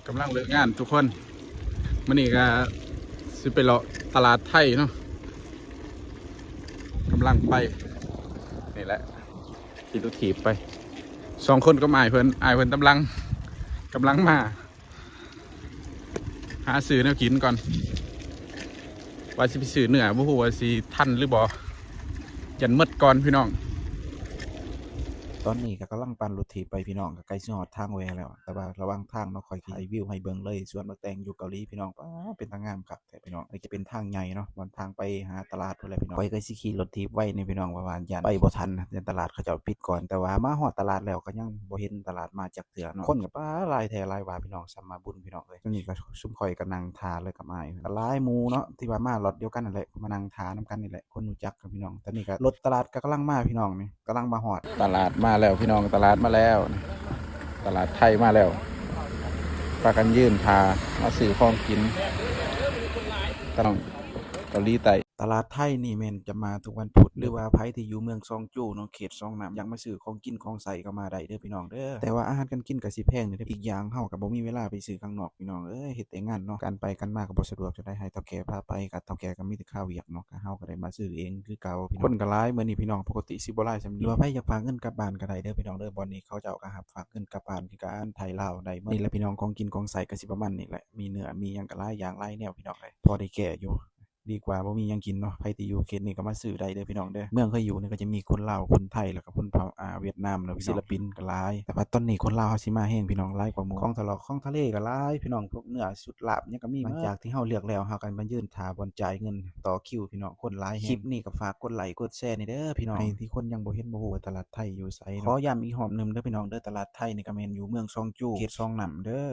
ກຳລັງເລີກງານທຸກຄົນ ມື້ນີ້ກໍຊິໄປເລາະຕະຫຼາດໄທເນາະ ກຳລັງໄປ ນີ້ແຫຼະ ຂີ່ລົດຖີບໄປ ສອງຄົນກັບອ້າຍເພິ່ນ ອ້າຍເພິ່ນກຳລັງ ກຳລັງມາ ຫາຊື້ແນວກິນກ່ອນ ວ່າຊິໄປຊື້ເນື້ອ ບໍ່ຮູ້ວ່າຊິທັນຫຼືບໍ່ ຢ້ານໝົດກ່ອນພີ່ນ້ອງ. ຕອນນີ້ກໍກຳລັງປັ່ນລົດຖີບໄປພີ່ນ້ອງ ກໍໃກ້ຊິຮອດທາງແວ່ແລ້ວ ແຕ່ວ່າລະຫວ່າງທາງເນາະ ຂ້ອຍຖ່າຍວິວໃຫ້ເບິ່ງເລີຍ ສວນໝາກແຕງຢູ່ເກົາຫຼີພີ່ນ້ອງ ປ້າ ເປັນຕາງາມຄັກ ແທ້ພີ່ນ້ອງ ນີ້ຈະເປັນທາງໃຫຍ່ເນາະ ບ່ອນທາງໄປຫາຕະຫຼາດພຸ້ນແຫຼະພີ່ນ້ອງ. ຂ້ອຍກໍຊິຂີ່ລົດຖີບໄວນີ້ພີ່ນ້ອງ ເພາະວ່າຢ້ານໄປບໍ່ທັນ ຢ້ານຕະຫຼາດເຂົາເຈົ້າປິດກ່ອນ ແຕ່ວ່າມາຮອດຕະຫຼາດແລ້ວກໍຍັງບໍ່ເຫັນຕະຫຼາດມາຈັກເທື່ອເນາະ. ຄົນກໍປ້າຫຼາຍແທ້ຫຼາຍວ່າພີ່ນ້ອງ ສ່ຳມາບຸນພີ່ນ້ອງເອີຍ. ນີ້ກໍຊຸມຂ້ອຍກໍນັ່ງຖ້າເລີຍກັບອ້າຍ ກໍຫຼາຍໝູ່ເນາະ ທີ່ວ່າມາລັອດດຽວກັນນັ້ນແຫຼະ ມານັ່ງຖ້ານຳກັນນີ້ແຫຼະ ຄົນຮູ້ຈັກກັນພີ່ນ້ອງ. ຕອນນີ້ກໍລົດຕະຫຼາດກໍກຳລັງມາພີ່ນ້ອງ ນີ້ກຳລັງມາຮອດ ຕະຫຼາດມາແລ້ວພີ່ນ້ອງ ຕະຫຼາດມາແລ້ວ ຕະຫຼາດໄທມາແລ້ວ ພາກັນຢືນຖ້າມາຊື້ຂອງກິນ ພີ່ນ້ອງເກົາຫຼີໃຕ້. ຕະຫຼາດໄທນີ້ແມ່ນຈະມາທຸກວັນພຸດ ຫຼືວ່າໃຜທີ່ຢູ່ເມືອງຊອງໂຈເນາະ ເຂດຊອງນ້ຳ ຢາກມາຊື້ຂອງກິນຂອງໃຊ້ກໍມາໄດ້ເດີພີ່ນ້ອງເດີ. ແຕ່ວ່າອາຫານການກິນກໍຊິແພງເດີ ອີກຢ່າງເຮົາກໍບໍ່ມີເວລາໄປຊື້ຂ້າງນອກພີ່ນ້ອງເອີຍ ເຮັດແຕ່ງານເນາະ ການໄປການມາກໍບໍ່ສະດວກຈະໄດ້ໃຫ້ເຖົ້າແກ່ພາໄປ ກໍເຖົ້າແກ່ກໍມີແຕ່ຄາວຽກເນາະ ກໍເຮົາກໍໄດ້ມາຊື້ເອງຄືເກົ່າພີ່ນ້ອງ. ຄົນກໍຫຼາຍມື້ນີ້ພີ່ນ້ອງ ປົກກະຕິຊິບໍ່ຫຼາຍສ່ຳນີ້ ຫຼືວ່າໃຜຢາກຝາກເງິນກັບບ້ານກໍໄດ້ເດີພີ່ນ້ອງເດີ ບ່ອນນີ້ເຂົາເຈົ້າກໍຮັບຝາກເງິນກັບບ້ານຄືກັນ ໄທລາວໄດ້ໝົດ ນີ້ແຫຼະພີ່ນ້ອງ ຂອງກິນຂອງໃຊ້ກໍຊິປະມານນີ້ແຫຼະ ມີເນື້ອມີຫຍັງກໍຫຼາຍຢ່າງຫຼາຍແນວພີ່ນ້ອງເອີຍ ພໍໄດ້ແກ້ຢູ່ ດີກວ່າບໍ່ມີຫຍັງກິນເນາະ. ໃຜທີ່ຢູ່ເຂດນີ້ກໍມາຊື້ໄດ້ເດີພີ່ນ້ອງເດີ. ເມືອງຂ້ອຍຢູ່ນີ້ກໍຈະມີຄົນລາວ ຄົນໄທ ແລ້ວກໍຄົນເຜົ່າ ອ່າ ຫວຽດນາມ ແລ້ວກໍສິລະປິນກໍຫຼາຍ ແຕ່ວ່າຕອນນີ້ຄົນລາວເຮົາຊິມາແຮງພີ່ນ້ອງ ຫຼາຍກວ່າໝູ່. ຂອງຖະຫຼອກຂອງທະເລກໍຫຼາຍພີ່ນ້ອງ ພວກເນື້ອ ຊຸດລາບຫຍັງກໍມີ. ຫຼັງຈາກທີ່ເຮົາເລືອກແລ້ວ ເຮົາກໍມາຢືນຖ້າບ່ອນຈ່າຍເງິນຕໍ່ຄິວພີ່ນ້ອງ ຄົນຫຼາຍແຮງ. ຄລິບນີ້ກໍຝາກກົດໄລກົດແຊແດ່ເດີພີ່ນ້ອງ ໃຫ້ທີ່ຄົນຍັງບໍ່ເຫັນບໍ່ຮູ້ວ່າຕະຫຼາດໄທຢູ່ໃສເນາະ. ຂໍຢ້ຳອີກຮອບໜຶ່ງເດີພີ່ນ້ອງເດີ ຕະຫຼາດໄທນີ້ກໍແມ່ນຢູ່ເມືອງຊອງໂຈ ເຂດຊອງນ້ຳເດີ.